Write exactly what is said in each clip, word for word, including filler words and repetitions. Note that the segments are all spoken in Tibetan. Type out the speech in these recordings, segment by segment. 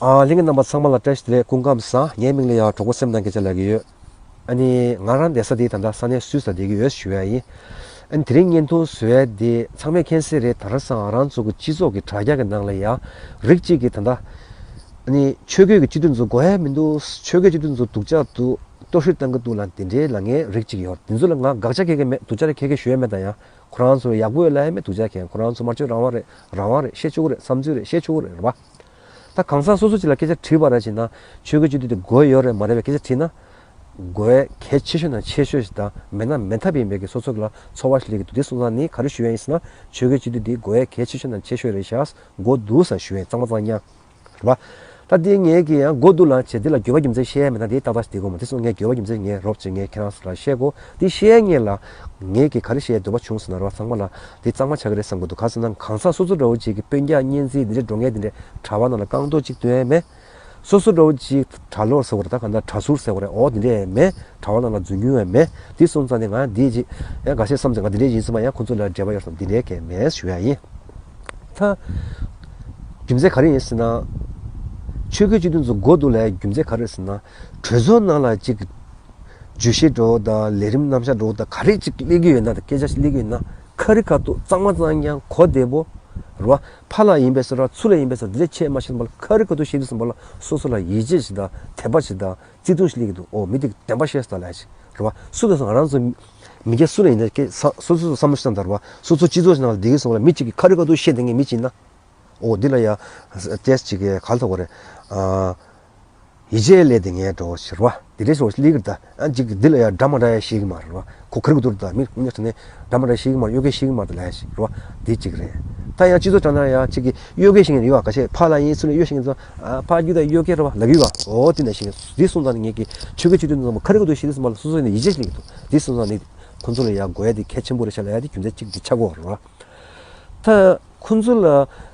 ཨ་ལྷན་རྒྱས་རྣམ་པ་ཚང་མ་ལ་བཀྲ་ཤིས་བདེ་ལེགས། སྐུ་ཁམས་བཟང་། ངའི་མིང་ལ་ཡང་གྲོགས་པོ་སེམས་དང་སྐད་ཆ་ལབ་ཀྱི་ཡོད། ཨ་ནི་ང་རང་བསྡད་ས་དེ་ད་ལྟ་ས་གནས་སུད་སི་ལ་བསྡད་ཀྱི་ཡོད་ཞུ་ཡ་ཡིན། ཨ་ནི་དེ་རིང་བརྙན་ཐུང་བཟོ་ཡ་དེ་ཚང་མས་མཁྱེན་གསལ་རེད། ད་ར་སང་ང་རང་ཚོ་གི་སྤྱི་ཚོགས་ཀྱི་དྲ་རྒྱ་གི་ནང་ལ་ཡ་རིགས་གཅིག་གིས་ད་ལྟ་ཨ་ནི་ཆོས་བརྒྱུད་ཀྱི་སྤྱི་འཐུས་ཚོ་དགོས་ཡ་མི་འདུག་ཆོས་བརྒྱུད་སྤྱི་འཐུས་ཚོ་སྡུག་ཅག་འདུག་གཏོར་བཤིག་བཏང་གི་འདུག་ལབ་དེ་འདྲའི་ལབ་མཁན་རིགས་གཅིག་ཡོད། དེ་ཚོ་ལ་ང་དགག་བྱ་ཁྱེད་ཀྱིས་མེད། སྡུག་ཅག་རེད་ཁྱེད་ཀྱིས་ཞུ་ཡ་མེད་ད་ཡ། ཁོ་རང་ཚོ་ཡག་པོ་ཡོད་ལབ་ཡ་མེད། སྡུག་ཅག་མཁན་ཁོ་རང་ཚོ་དམར་མཆོད་རང་དབང་རེད། རང་དབང་རེད། བཤད་ཆོག་གི་རེད། བསམ་ཚུལ་རེད། བཤད་ཆོག་གི་རེད། རེད་བ། ད་གང་ཟག་སོ་སོ་ཅིག་ལ་སྐད་ཆ་དྲིས་པ་ར་བྱས་ན་ཆོས་བརྒྱུད་སྤྱི་འཐུས་དེ་དགོས་ཡོད་རེད་མ་རེད་པའི་སྐད་ཆ་དྲིས་ན། དགོས་གལ་ཆེ་ཤོས་ན་ཆེ་ཤོས་ཤིག་དང་མེད་ན་མེད་ཐབས་ཡིན་པའི་གི་སོ་སོ་ལ་ཚོར་བ་ཞིག་སླེབས་ཀྱི་འདུག་དེ་སོང་ཙང་ནི་ག་རེ་ཞུ་ཡ་ཡིན་ཟེར་ན་ཆོས་བརྒྱུད་སྤྱི་འཐུས་དེ་དགོས་གལ་ཆེ་ཤོས་ན་ཆེ་ཤོས་རེད་ཤག་དགོས་འདུག་ཟེར་ཞུ་ཡ་ཡིན། གཙང་མ་གཙང་རྐྱང་། རེད་པ། ད་དེ་ངས་ཀྱི་ཡང་མགོ་བསྡུ་ལ་བྱས་དེ་ལ་དགོས་པ་རྒྱུ་མཚན་བཤད་ཡ་མེད་ན་དེ་ཏག་ཏག་ཞིག་དེ་དགོས་མ། དེ་སོང་ངས་དགོས་པ་རྒྱུ་མཚན་ངས་རོབ་ཅིག་ངས་ཁྱེད་རང་ཚོ་ལ་བཤད་གོ། དེ་བཤད་ཡ་ངས་ལ་ངས་ཀྱི་ག་རེ་བཤད་ཡ་འདོད་པ་བྱུང་ཟེར་ན་རེད་པ། ཚང་མ་ལ་དེ་གཙང་མ་ཆགས་ཀྱི་རེད་བསམ་གི་འདུག་ག་ཟེར་ན་གང་ཟག་སོ་སོ་འདྲ་བོ་ཅིག་གི་སྤུན་ཀྱག་གཉེན་ཚན་འདི་འདྲའི་འགྲོ་མཁན་འདི་འདྲའི་གྲྭ་པ་ནང་ལ་རྐང་སྟོང་གཅིག་ཐོན་ཡ་མེད། སོ་སོ་འདྲ་བོ་ཅིག་གྲྭ་ལོག་ཟེར་བ་རེད། ད་ག་འདྲ་གྲྭ་ཟུར་ཟེར་བ་རེད། འོ་དེ་འདྲ་ཡང་མེད། གྲྭ་པ་ནང་ལ་འཛུལ་མྱོང་ཡང་མེད། དེ་སོང་ཙང་ནས་ང་འདི་ཅིག་ཡང་འགའ་ཤས་བསམ་ཚེ་ང་འདི་འདྲ་ཡིན་ཟེར་མ་ཡང་ཁོང་ཚོ་ལ་འབྲེལ་བ་ཡོད་སོང་འདི་འདྲའི་གས་མེད་ཞུ་ཡ་ཡིན། ད་རྒྱུ་མཚན་ག་རེ་ཡིན་ཟེར་ན། ཆོས་བརྒྱུད་སྤྱི་འཐུས་ཚོ་དགོས་འདུག་ལབ་ཡ་རྒྱུ་མཚན་ག་རེ་ཟེར་ན། གྲོས་ཚོགས་ནང་ལ་ཅིག་བརྗོད་གཞི་འདྲ་བོ་དང་ལས་རིམ་རྣམ་གཞག་འདྲ་བོ་དང་ག་རེ་ཅིག་སླེབས་ཀྱི་ཡོད་ན་དང་སྐད་ཆ་ཞིག་སླེབས་ཀྱི་ཡོད་ན་ཁ་རི་ཁ་ཐུག་གཙང་མ་གཙང་རྐྱང་གོ་བདེ་པོ་རེད་པ། ཕར་ལ་ཡིན་པས་སོ་ར་ཚུར་ལ་ཡིན་པས་སོ་ར་འདི་འདྲ་བྱས་མ་ཤེས་ན་ཁ་རི་ཁ་ཐུག་བཤད་དུས་ཙམ་པ་ལ་སོ་སོ་ལ་ཡིད་ཆེས་ཤིག་དང་དད་པ་ཞིག་དང་བརྩེ་དུང་ཞིག་སླེབས་ཀྱི་འདུག་ཨོ་མི་དེ་བདེན་པ་བཤད་སོང་ལབ་ཡ་ཞིག་རེད་པ། སུ་དང་སུ་ང་རང་ཚོ་མི་སྐྱ་སུ་ལ་ཡིན་ན་སྐྱེ་ས་སོ་སོ་སོ་བསམ་བློ་ཞིག་བཏང་དང་རེད་པ། སོ་སོ་སྤྱི་ཚོགས་ནང་ལ་བསྡད་ཀྱི་སོང་ལ་མི་གཅིག་གིས་ཁ་རི་ཁ་ཐུག་བཤད་བསྡད་མཁན་མི་གཅིག་ཡིན་ན། ཨོ་འདི་ལ་ཡ་ཏེས་ཅིག་གི་ག་ལ་ཐོག་རེད། ཨ་ཡིད་ཆེས་སླེབས་བསྡད་མཁན་འདྲ་བོ་ཞིག་རེད་པ། འདི་འདྲའི་ཞོག་སླེབས་ཀྱི་རེད་ད། ཨ་ཅིག་འདི་ལ་ཡ་འདྲ་མ་འདྲ་ཡ་ཤེས་ཀྱི་མ་རེད་པ། ཁོ་ཁ་རི་ཁ་ཐུག་རེད་ད། མི་དངོས་གནས་དྲང་གནས་འདྲ་མ་འདྲ་ཤེས་ཀྱི་མ་རེད། གཡོ་སྐད་ཤེས་ཀྱི་མ་རེད་ལབ་ཡ་ཞིག་རེད་པ། འདི་གཅིག་རེད། ད་ཡང་སྤྱི་ཚོགས་དྲ་ནང་ཡ་གཅིག་གིས་གཡོ་སྐད་ཤེས་མཁན་ཡོད་པ། ཁ་ཤས་ཕར་ལ་ཡིན་ཚུར་ལ་གཡོ་ཤེས་མཁན་ཚོ། ཨ་ཕར་རྒྱུག་དང་གཡོ་སྐད་རེད་པ་ལབ་ཀྱི་ཡོད་པ། ཨོ་དེ་ནང་བཞིན་འདི་སོང་ཙང་ནི་ངེད་ཀྱི་ཆོས་བརྒྱུད་སྤྱི་འཐུས་ཚང་མ་ཁ་རི་ཁ་ཐུག་བཤད་དུས་ཙམ་པ་ལ་སོ་སོ་ཡིན་ན་ཡིད་ཆེས་སླེབས་ཀྱི་འདུག་འདི་སོང་ཙང་ནི་ཁོང་ཚོ་ལ་ཡ་དགོས་ཡ་དེ་གལ་ཆེན་པོ་རེད་ཤག་ལབ་ཡ་དེ་རྒྱུ་མཚན་གཅིག་འདི་ཆགས་ཀྱི་ཡོད་རེད་པ། ད་ཁོང་ཚོ་ལ་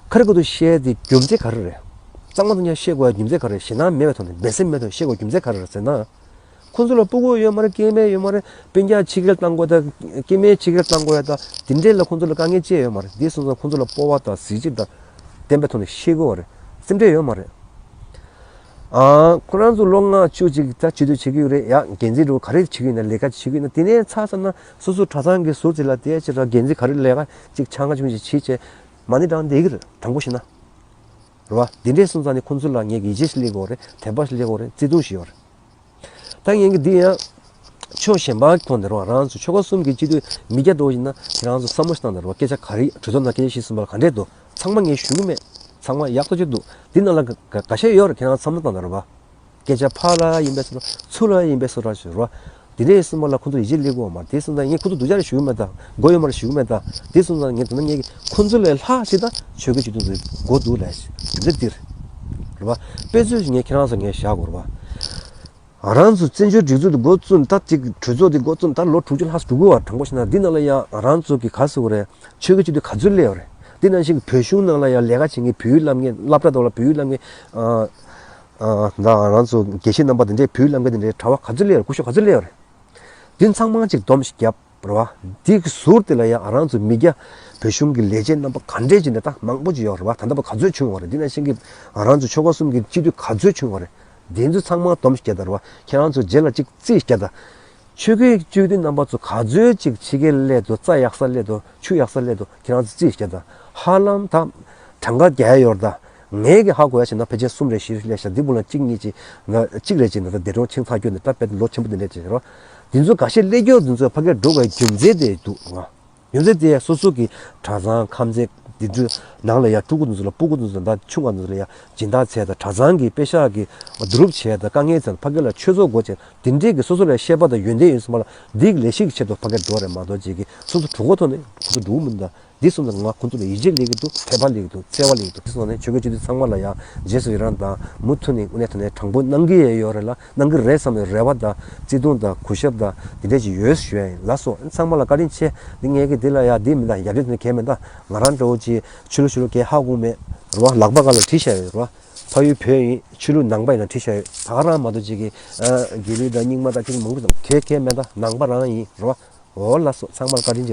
ཁ་རི་ཁ་ཐུག་བཤད་དེ་རྒྱུ་མཚན་ག་རེ་རེད། གཙང་མ་གཙང་རྐྱང་བཤད་དགོས་ཡ་རྒྱུ་མཚན་ག་རེ་རེད། ཞེད་སྣང་མེད་པའི་ཐོག་ནས་འབད་སེམས་མེད་ཐོག་ནས་བཤད་དགོས་རྒྱུ་མཚན་ག་རེ་རེད་ཟེར་ན། ཁོང་ཚོ་ལ་སྤུ་གུ་ཡོད་མ་རེད། སྐྱེ་དམན་ཡོད་མ་རེད། སྤུན་ཀྱག་ཕྱི་རྒྱལ་བཏང་དགོས་ད། སྐྱེ་དམན་ཕྱི་རྒྱལ་བཏང་དགོས་ཡ་ད། དེ་འདྲས་ལ་ཁོང་ཚོ་ལ་དཀའ་ངལ་ཅི་ཡང་ཡོད་མ་རེད། དེ་སོང་ཙང་ཁོང་ཚོ་ལ་སྤོབས་པ་དང་གཟི་བརྗིད་དང་བརྟན་པའི་ཐོག་ནས་བཤད་དགོས་པ་རེད། སེམས་ཁྲལ་ཡོད་མ་རེད། ཨ་ཁོ་རང་ཚོ་ལོ་ལྔ་བཅུ་ཅིག་ད་སྤྱི་འཐུས་བྱེད་ཀྱི་ཡོད་རེད་ཡ། འགན་འཛིན་འདྲ་བོ་ག་རེ་བྱེད་ཀྱི་ཡོད་ན། ལས་ཀ་བྱེད་ཀྱི་ཡོད་ན། དེ་ནས་ཚར་ཚར་ན་སོ་སོ་གྲྭ་ཚང་གི་ཟུར་ཅིག་ལ་བསྡད་ཅིག་ར། འགན་འཛིན་ག་རེ་ལས་ཀ་ཅིག་ཆ་ཚང་ཆུང་ཆུང་ཅིག་བྱེད་བྱས་མ་ཎི་བགྲང་བསྡད་ཀྱི་རེད། དྲང་པོ་བཤད་ན། རེད་པ། འདི་འདྲས་སོང་ཙང་ནི་ཁོང་ཚོ་ལ་ངས་ཀྱི་ཡིད་ཆེས་ཤིག་སླེབས་ཀྱི་ཡོད་རེད། དད་པ་ཞིག་སླེབས་ཀྱི་ཡོད་རེད། བརྩེ་དུང་ཞིག་ཡོད་རེད། ད་ངས་ཀྱི་འདི་ཡང་ཕྱོགས་གཞན་པ་ཐོག་ནས་རེད་པ། རང་ཚོ་ཆོལ་ཁ་གསུམ་གྱི་སྤྱི་འཐུས་མི་སྐྱ་འདྲ་བོ་ཡིན་ན་ཁྱེད་རང་ཚོ་བསམ་བློ་ཞིག་བཏང་དང་རེད་པ། སྐད་ཆ་ག་རེ་གྲོས་ཚོགས་ནང་སྐད་ཆ་བཤད་ཟིན་པ་ལ་ག་འདྲས་འདུག་ཚང་མ་ངས་ཞུ་གི་མེད། ཚང་མ་ཡག་ཐག་ཆོད་འདུག་འདི་ནང་ལ་ག་ག་ག་ཤེད་ཡོད་རེད། ཁྱེད་རང་བསམ་བློ་བཏང་དང་རེད་པ། སྐད་ཆ་ཕར་ལ་ཡིན་པས་སོ་ར་ཚུར་ལ་ཡིན་པས་སོ་ར་ཞུ་རོ། དེ་འདྲའི་སེམས་པ་ལ་ཁོང་ཚོ་ཡིད་ཆེས་སླེབས་ཀྱི་ཡོད་མ་རེད། དེ་སོང་ཙང་ངས་ཁོང་ཚོ་སྡུག་ཅག་རེད་ཞུ་གི་མེད་ད། མགོ་གཡོག་མ་རེད་ཞུ་གི་མེད་ད། དེ་སོང་ཙང་ངས་དེ་ན་ངས་ཁོང་ཚོ་ལས་ལྷག་ཞིག་ད་ཆོལ་ཁའི་སྤྱི་འཐུས་ཚོ་དགོས་འདུག་ལབ་ཞིག་རྒྱུ་མཚན་འདིར་རེད་པ། དཔེ་མཚོན་ཞིག་ངས་ཁྱེད་རང་ཚོ་ངས་བཞག་དགོས་རེད་པ། ང་རང་ཚོ་བཙན་བྱོལ་སྒྲིག་འཛུགས་དེ་འགོ་བཙུགས་ད་ཅིག་གྲོས་ཚོགས་དེ་འགོ་བཙུགས་ད་ལོ་དྲུག་ཅུ་ལྷག་ཙམ་འགྲོ་གི་ཡོད་པ། དྲང་པོ་བཤད་ན་འདི་ནང་ལ་ཡང་ང་རང་ཚོ་གི་ག་ཟེར་དགོས་རེད། ཆོལ་ཁའི་སྤྱི་འཐུས་ག་ཚོད་སླེབས་ཡོད་རེད། འདི་ནང་བཞིན་གྱི་བོད་གཞུང་ནང་ལ་ཡང་ལས་ཀ་བྱེད་མཁན་བོད་ཡིག་བསླབ་མཁན་སློབ་གྲྭ་དེ་ལ་བོད་ཡིག་བསླབ་མཁན་ཨ། ཨ། ད་ང་རང་ཚོ་དགེ་བཤེས་རྣམ་པ་དེ་འདྲའི་བོད་ཡིག་བསླབ་མཁན་དེ་འདྲའི་གྲྭ་པ་ག་ཚོད་སླེབས་ཡོད་རེད། སྐུ་ཞབས་ག་ཚོད་སླེབས་ཡོད་རེད། འདི་ཚང་མ་ཅིག་སྡོམ་ཞིག་བརྒྱབ་རེད་པ། འདི་གི་ཟུར་དེ་ལ་ཡང་ང་རང་ཚོ་མི་སྐྱ་བོད་གཞུང་གི་ལས་བྱེད་རྣམ་པ་ག་འདྲས་ཅིག་འདི་ད་མང་པོ་ཅིག་ཡོད་རེད་པ། ད་ལྟ་བར་ག་ཚོད་བྱུང་བ་རེད། འདི་ནང་བཞིན་གྱི་ང་རང་ཚོ་ཆོལ་ཁ་གསུམ་གྱི་སྤྱི་འཐུས་ག་ཚོད་བྱུང་བ་རེད། དེ་ཚོ་ཚང་མ་སྡོམ་ཞིག་བརྒྱབ་ད་རེད་པ། ཁྱེད་རང་ཚོ་རྗེས་ལ་ཅིག་རྩིས་ཞིག་བརྒྱབ་ད། ཆོལ་ཁའི་སྤྱི་འཐུས་རྣམ་པ་ཚོ་ག་ཚོད་ཅིག་ཕྱི་རྒྱལ་སླེབས་འདུག་རྩྭ་ཡག་ས་སླེབས་འདུག་ཆུ་ཡག་ས་སླེབས་འདུག་ཁྱེད་རང་ཚོ་རྩིས་ཞིག་བརྒྱབ་ད། ཧ་ལམ་ད་གྲངས་ཀ་རྒྱག་ཡ་ཡོད་རེད་ད། ངས་ཀྱི་ཧ་གོ་ཡ་བྱས་ན་ཕལ་ཆེར་གསུམ་རེ་བཞི་རེ་སླེབས་ཤག་འདི་བུ་ལ་གཅིག་གཉིས་ཅིག་ན་གཅིག་རེ་ཅིག་ན་ད་འདས་གྲོངས་ཕྱིན་ཚར་རྒྱུ་ནི་ད་དཔེ་ལོ་ཆེན་པོ་འདི་འདྲས་ཅིག་རེད་པ། འདི་ཚོ་འགའ་ཤས་སླེབས་རྒྱུ་འདི་ཚོ་ཕ་གིར་འགྲོ་དགོས་རྒྱུ་མཚན་དེ་འདུག་ང་། ཡོད་ཚད་དེ་སོ་སོ་གི་གྲྭ་ཚང་ཁམས་ཚན་འདི་ཚོའི་ནང་ལ་ཡ་ཕྲུ་གུ་འདི་ཚོ་ལ་སྤུ་གུ་འདི་ཚོ་ད་ཆུང་བ་འདི་ཚོ་ལ་ཡ་སྦྱིན་བདག་བྱས་དང་གྲྭ་ཚང་གི་པེ་ཤག་གི་བསྡུ་རུབ་བྱས་དང་དཀའ་ངལ་བྱས་དང་ཕ་གི་ལ་ཆོས་ཚོགས་སྒོ་བྱས་འདི་འདྲས་ཀྱི་སོ་སོ་ལ་ཤེས་པ་དང་ཡོན་ཏན་ཡོད་སོང་བ་ལ་འདི་གི་ལས་གཞི་གི་ཆེད་དུ་ཕ་གིར་འགྲོ་རེད་མ་གཏོགས་ཅིག་གི་སོ་སོ་གྲོད་ཁོག་ཐོག་ནས་ཁོ་ཚོ་འགྲོ་གི་མི་འདུག་འདི་སོང་ཙང་ང་ཁོང་ཚོ་ལ་ཡིད་ཆེས་སླེབས་ཀྱི་འདུག་དད་པ་སླེབས་ཀྱི་འདུག་བརྩེ་བ་སླེབས་ཀྱི་འདུག་དེ་སོང་ནས་ཆོལ་ཁའི་སྤྱི་འཐུས་ཚང་མ་ལ་ཡང་རྗེས་སུ་ཡི་རང་དང་མུ་མཐུད་ནས་དངོས་གནས་དྲང་གནས་དྲང་པོ་གནང་གི་ཡོད་རེད་ལ། གནང་གི་རེད་བསམ་པའི་རེ་བ་དང་བརྩེ་དུང་དང་གུས་ཞབས་དང་འདི་འདྲས་ཅིག་ཡོད་ཞུ་ཡ་ཡིན་ལགས་སོ། ཚང་མ་ལ་བཀའ་དྲིན་ཆེ། འདི་ངས་ཀྱི་འདི་ལ་ཡ་འདི་མི་འདའ་ཡ་འདི་ནི་གས་མི་འདའ། ང་རང་འདྲ་བོ་ཅིག་ཆོས་ལུགས་ཆོས་ལུགས་གས་ཧ་གོ་མེད་རེད་བ། ལག་པ་སྒང་ལ་བྲིས་བཞག་ཡོད་རེད་བ། ཕ་ཡུལ་བོད་ཡིན། ཆོས་ལུགས་ནང་པ་ཡིན་ན་བྲིས་བཞག་ཡོད། ད་ག་རང་མ་གཏོགས་ཅིག་གི་ཨ་དགེ་ལུགས་དང་རྙིང་མ་དང་ཆོས་ལུགས་མང་པོ་དང་གས་གས་མེད་ད། ནང་པ་རང་ཡིན་རེད་བ། འོ་ལགས་སོ། ཚང་མ་ལ་བཀའ་དྲིན་ཆེ།